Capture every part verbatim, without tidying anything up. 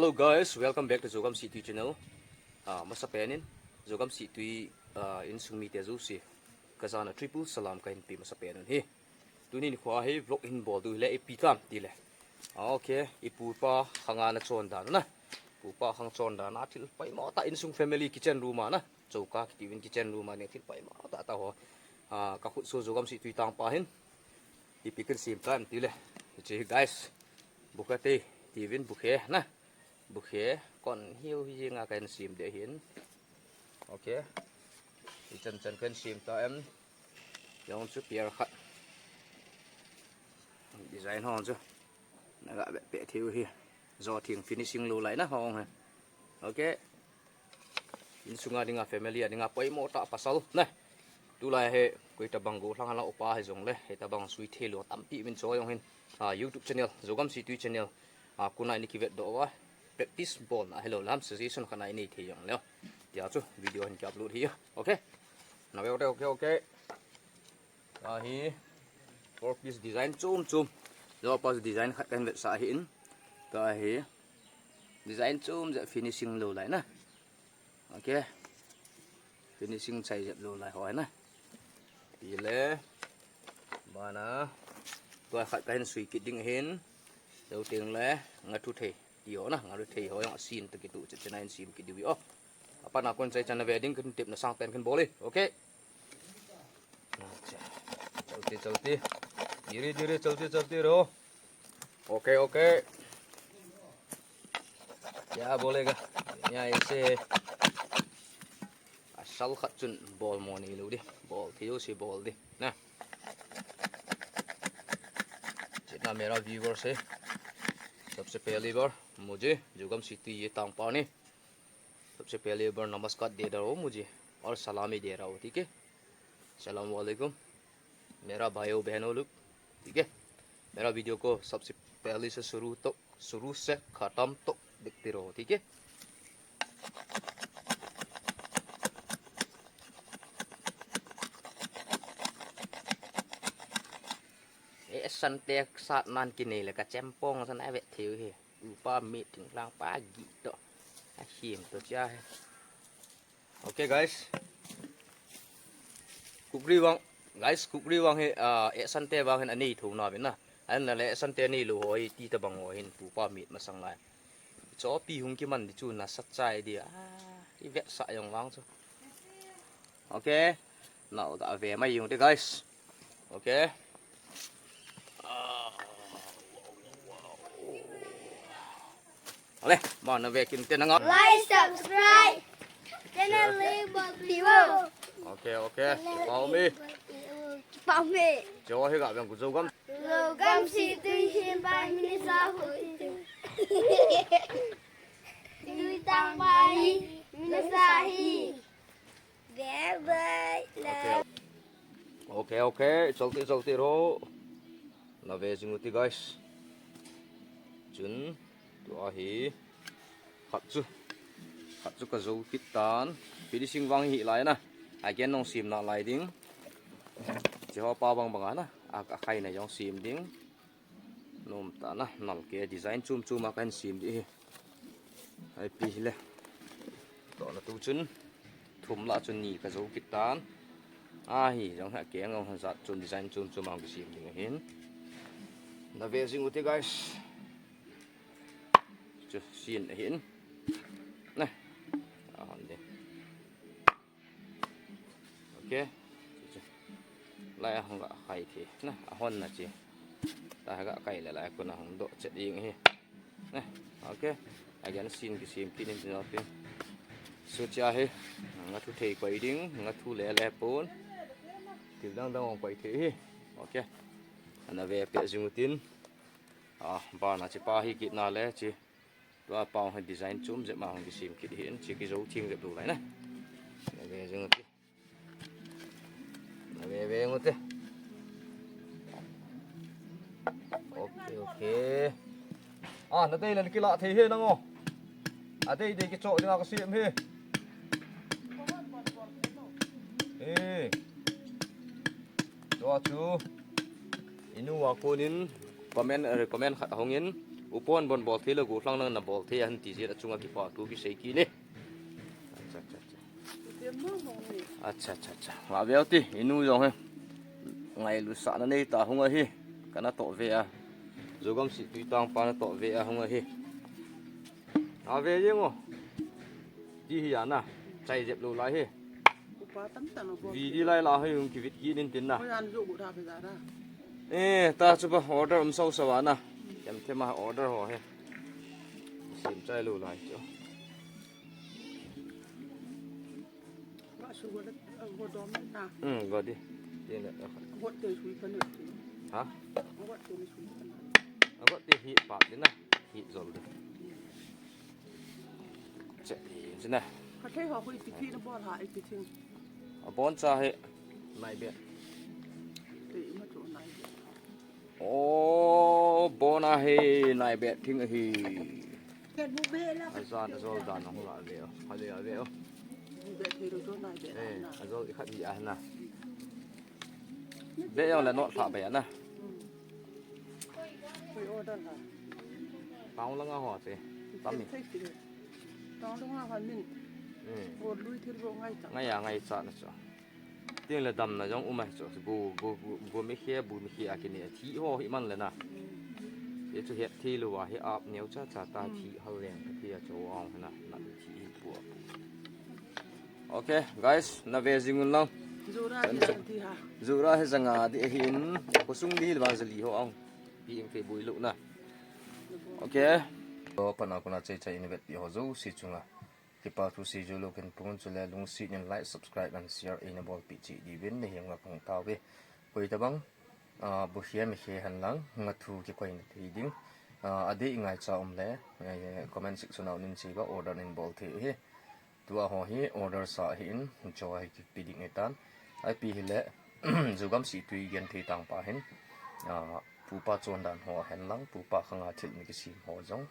Hello guys, welcome back to Zogam Sihtui channel. Ah, masapen in Zogam Sihtui, ah, insung mite jouse kajana triple salam kahin pe masapen un hi. Tuni nikho hi vlog hin bol diu hile ipi ham tile. Ah, okay, ipu ipa khang ana chon dan na. Ipu ipa khang chon dan a thil poimo tah insung family kitchen room a na. Chouka kiti uvin kitchen room a ni thil poimo tah tah ho. Ah, kakhut so Zogam Sihtui tangpa hin. Ipi kahin sem tam tile. Hiche guys. Bukhe te, ti uvin bukhe na. Bukhe, kon hiu hi nga kahin sem ding ahin. Okay. Hichan chan kahin sem ta em. Jong chu piar khat. Design ho chu. Naga be pe thiu hi. Jo thing finishing lou lai na ho hi. Okay. Insunga dinga family a dinga poimo tah pasal na. Tulai hi koi tabang gollhang hala upa hijongle, hitabang sui thei lou tampi min cho jong hin. Ah, YouTube channel, Zogam Sihtui channel. Ah, kona ini kivet doh uva. Practice bolna hilou lam suggestion khat na inei thei jongle. Tia chu video hin ki upload hi. Okay. Na ve, okay, okay, okay. Ahi. Four piece design chom chom. Four piece design khat kahin vetsah ahin. Tua hi. Design chom jeh finishing lou lai na. Okay. Finishing chai jep lou lai ho na. Tile. Bana. Tua khat kahin sui kit ding ahin. Jou teng le ngathu thei. Ti ho na. Ngathu thei ho jong asin toh kitu chet chet na hin sem kit diu hi o. Apat na kon chai chan na ve ding kahin tep na sang pen kahin bol e. Okay. Acha. Chalte, chalte. Dhire, dhire, chalte, chalte ro. Okay, okay. क्या बोलेगा? यहाँ ऐसे asal khat chun bol mo neilou ding. Bol thei jouse bol ding. Na. जितना मेरा व्यूअर्स है, सबसे पहली बार मुझे जोगम सिटी ये तांगपा ने सबसे पहली बार नमस्कार दे रहा हूँ मुझे और सलामी दे रहा हूँ, ठीक है? सलाम वालेकुम मेरा भाइयों बहनों लोग, ठीक है? मेरा वीडियो को सबसे पहले से शुरू तो शुरू से खत्म तक देखते रहो, ठीक है? Eh, sante sat nan kinei le ka chempong san ai vet thiu hi. Upa mi thing lang pa gi to. A him to cha hi. Okay, guys. Kukri vang, guys, kukri vang hi, ah, eh, sante vang hin anei thou na vin na. An na le sante nei lou ho hi ti tabang ho hin pu pa mit masang lai. Chopi hung kiman di chu nasa chai di. Ah, i vetsah jong vang chu. Okay. Nau ta ve mai jong te, guys. Okay. Ale, ma na ve kin te na nga. Like, subscribe. Channel le bol piu. Okay, okay. Pau mi. Pau mi. Jo hi ga bang ku Zogam. Zogam Sihtui hin bai mi sa hu. Tui tang bai mi sa hi. Bye bye. Okay. Okay, okay. Chalte, chalte ro. Na ve jing u ti, guys. Chun, tua hi. Khat chu. Khat chu ka jou kit tan. Finishing vang hi lai na. Again nong sem na lai ding. Chi ho pa bang bang a na. A, a khai na jong sem ding. Nom ta na, nal ke design chum chum a kan sem di hi. Ai pi hi le. To na tu chun thum la chun ni ka jou kit tan. A hi jong ha ke ngau han zat chun design chum chum a ka sem ding hin. Na ve jing u ti, guys. Chu sin hin. Na. A han de. Okay. Lai a hung ga khai the na, a hon na chi. Ta ga kai le lai ko na hung do chet ding hi. Na. Okay. Again, sin ki sim ki nin tin tin. Su cha hi. Nga thu thei koi ding, nga thu le le pon. Til dang dang koi the hi. Okay. Ana ve pe jing u tin. Ah, ba na chi pa hi kit na le chi. Tua pau hi design chum jep ma hung kisem kit hin, chi kijou thim jep lou lai na. Na ve jing u ti. Na ve ve jing u ti. Okay, okay. Ah, na dei le kila thei hi nang o. A dei dei kicho ding a kasem hi. Eh. Tua chu. Inu a konin comment, eh, comment khat hung in. Upon bon bol thei le, gollhang nang na bol thei ahin ti jeh a chunga kipa thu kisei kit e. Acha, acha, acha. Acha, acha, acha. Ngah veu te, inu jong hi. Ngailusahna nei ta hung ahi. Kana toh ve a. Zogam Sittui tangpa na toh ve a hung ahi. Ave jeng o. Ti hi a na. Chai jep lou lai hi. Upa tam tan o bol. Video lai la hi hung kivit kit in tin na. Hoi an jo bu tha pe ja na. Eh, ta chu ba order um sau sau a na. Kem them a order ho hi. Sim chai lou lai chu. Ga su ga le, ga dom na. Hmm, ga di. Ti na. Ga te sui pa ne. Ha? Ga te sui pa ne. Ga te hi pa di na. Hi jol di. Che, che na. Ka thei ho khu ipi thing na bol ha, ipi thing. A bon cha hi nai be. Te ma chu nai be. O, bon a hi nai be thing hi. Ke bu be la. A jan a jol dan hung la ve o. Ha le ve o. Bu be thei ro chu nai be. Eh, na. A jol i khat hi a na. Be jong le not lha be a na. Hmm. Koi order ha. Tang langa ho che. Tami. Tang langa ho min. Hmm. Go lui thil go ngai cha. Ngai a ngai cha na chu. Ting le damna jong um a chu. Bu, bu, bu, bu mi khe, bu mi khe a kine. Thi ho hi man le na. Hmm. Ye chu het thi lou a hi ap neo cha cha ta. Hmm. Thi hal leng thi a chu ang na. Na thi hi pu a pu. Ok, guys, na ve jing un lang. Jura hi jang ti ha. Jura hi janga di ahin, khosung di hi le vang jali ho ang. Pi eng kei bui lou na. Ok. To pana kona chai chai in vetpi ho jouse chunga. Kipa thu sei jou lou ken pun chule lungset in like, subscribe and share eina bolpi cheh diuvin na heng la kong tao ve. Koi tabang, ah, bu hia mi hia hen lang, nga thu kikoi na thei ding. Ah, adei ngaicha um le, eh, comment section a nin sei ba order nin bol thei hi. Tua ho hi order sa hi in, cho hi kipe ding e tan. Ipi hile, Zogam Sittui Genthei tangpa hin, ah, pupa chondan ho hen lang, pupa khanga thil mi kisem ho jong,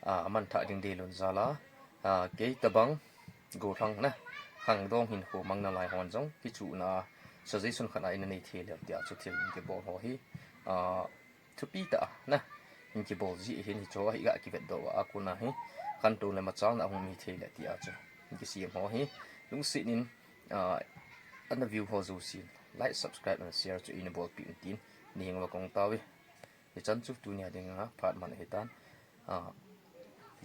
ah, aman thah ding dei lou jal a, ah, kei tabang, gollhang na, khangdong hinkho mang nalai hon jong, kichuhna suggestion khat a ina nei thei leu tia chu thil in kibol ho hi, ah, thupi tah a na, in kibol ji hin hicho a hi ga kivet doh a, a kona hi khantou le machalna hung mi thei le tia chu in kisem ho hi lungset in, ah, ana view ho jousen like, subscribe and share chu eina bolpi un tin na heng la kong tao ve. Hichan chu tunia dinga phat man ahi tan, ah,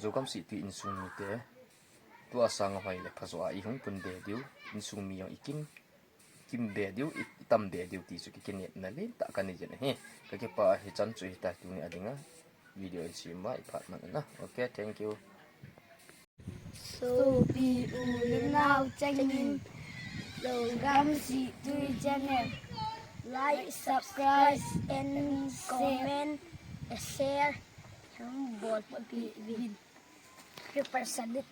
Zogam Sittui insung mite tua sanga hoi le phajo a i hung pun be diu, insung mi jong i kim kim be diu, i tam be diu ti chu ki kinepna lentah ka nei jin ahi. Ka kipah a hichan chu hita tunia dinga video in sem uva i phat man na. Ok, thank you. Sopi u le nao chengin Zogam Sittui channel like, subscribe and comment, share. Hung bol pi vin. Ke person.